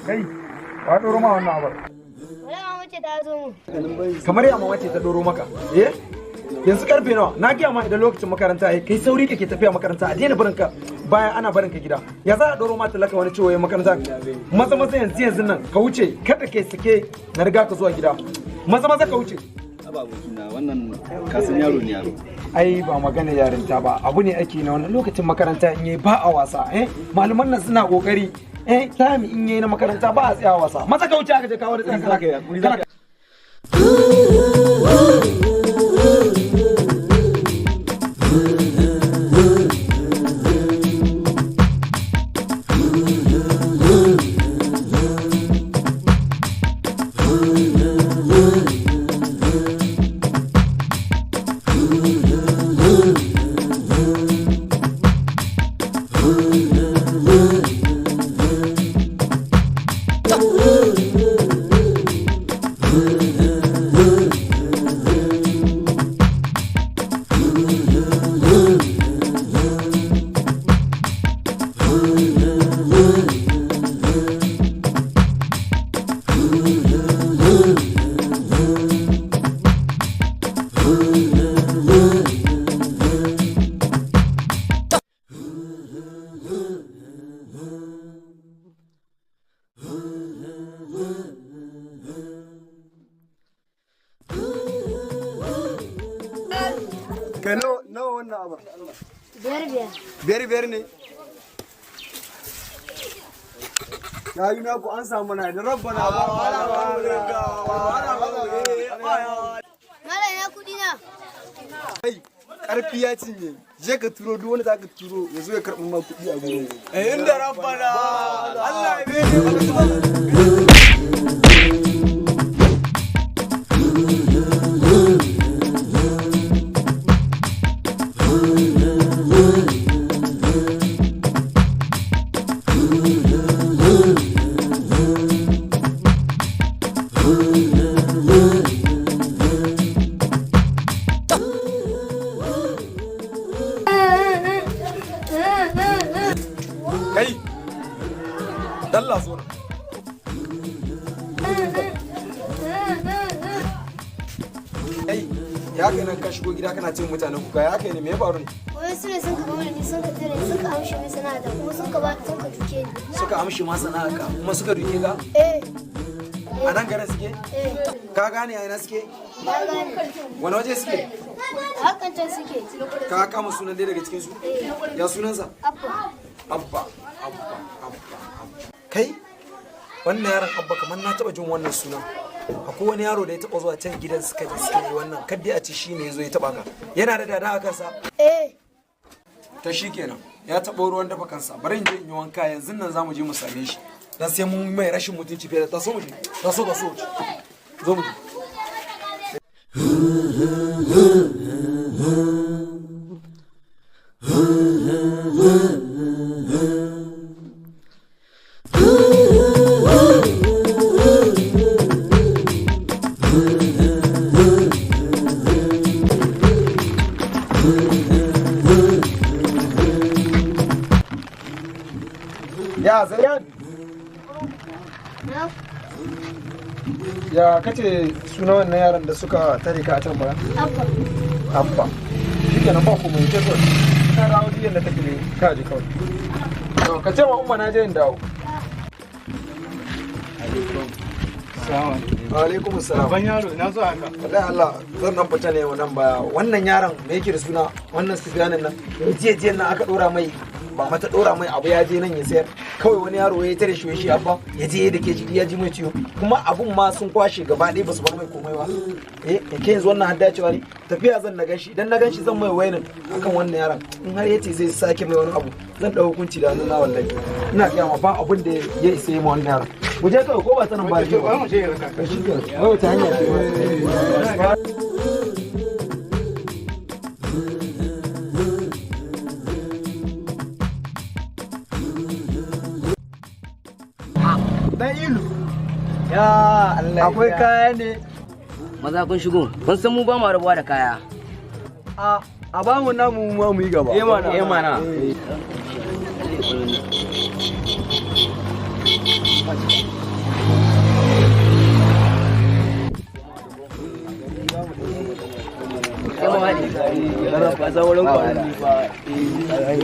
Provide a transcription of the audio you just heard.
Kai, wa ɗoro ma wannan abar? Wala mama ce ta zo mu. Kamar ya mama ce ta ɗoro maka. Eh? Yanzu karfe nawa? Na gaya ma idan lokacin makaranta ya kai sauri kake tafiya makaranta a daina barinka bayan ana barinka gida. Ya za a ɗoro ma talaka wani cewa ya makaranta? Maza maza yanzu yanzu nan ka wuce kada kai sake na riga ka zuwa gida. Maza maza ka wuce. Aba abokina wannan kasan yaro ne yaro. Ai ba magana yarinta ba abu ne ake na wannan lokacin makaranta in yi ba a wasa eh malaman nan suna kokari eh time in yayi na makaranta ba a tsaya wasa maza ka wuce aka je kawo da tsaya kana Kai nawa wannan abar? Biyar biyar. Biyar biyar ne. Na yi naku an samu na da rabbana ba wala ba Malam ya kuɗi na. Kai karfi ya cinye. Je ka turo duk wanda zaka turo ya zo ya karɓi ma kuɗi a gurin. Inda rabbana Allah ya bene. Kai, dalla zo nan. Kai, ya kai nan ka shigo gida kana cin mutane kuka ya kai ne me ya faru ne? Wai su ne sun ka gama da ni sun ka tare sun ka amshe min sana'ata kuma sun ka ba sun ka cuce ni. Suka amshi ma sana'arka kuma suka duke ka? Eh. A nan garin suke? Eh. Ka gane a ina suke? Na gane. Wani waje suke? Hakan can suke. Ka kama sunan ɗaya daga cikin su? Ya sunansa? Abba. Abba, Abba, Abba, Abba. Kai, wannan yaron Abba kamar na taɓa jin wannan sunan. Akwai wani yaro da ya taɓa zuwa can gidan suka je suka yi wannan kadai a ci shi ne ya zo ya taɓa ka. Yana da dada a kansa? Eh. Ta shi kenan, ya taɓa ruwan dafa kansa. Bari in je in yi wanka yanzu nan za mu je mu same shi. Dan sai mun mai rashin mutunci fiye da taso mu je. Taso taso. Zo mu je. Ya Zayan. Na. Ya kace suna wannan yaran da suka tare ka a can baya? Abba. Abba. Shikenan ba ku mai ce so. Ka dawo diyan da take ne ka ji kawai. To ka ce wa umma na je in dawo. Wa alaikum assalam. Ban yaro na zo haka. Wallahi Allah zan nan fita ne wannan baya. Wannan yaron me yake da suna wannan Sufyanin nan. Jiya jiyan nan aka dora mai ba mata dora mai abu ya je nan ya sayar kawai wani yaro ya tare shi shi abba ya je da ke jiki ya ji mai ciwo kuma abun ma sun kwashe gaba ɗaya ba su bar mai komai ba eh ke yanzu wannan hadda cewa ne tafiya zan na ganshi idan na ganshi zan mai wayanin akan wannan yaron in har yace zai sake mai wani abu zan dau hukunci da hannuna wallahi ina gaya ma ba abun da ya isa yi ma wannan yaron mu je kawai ko ba ta nan ba ke ba Mu je raka. shi kenan wai wata hanya ce ba Dan ilu. Ya Allah. Akwai kaya ne. Maza kun shigo. Kun san mu ba mu rabuwa da kaya. A ba mu namu mu ma mu yi gaba. Eh mana. Eh mana. Sai mu haɗe. Ka san wurin kwanan ba. Hey.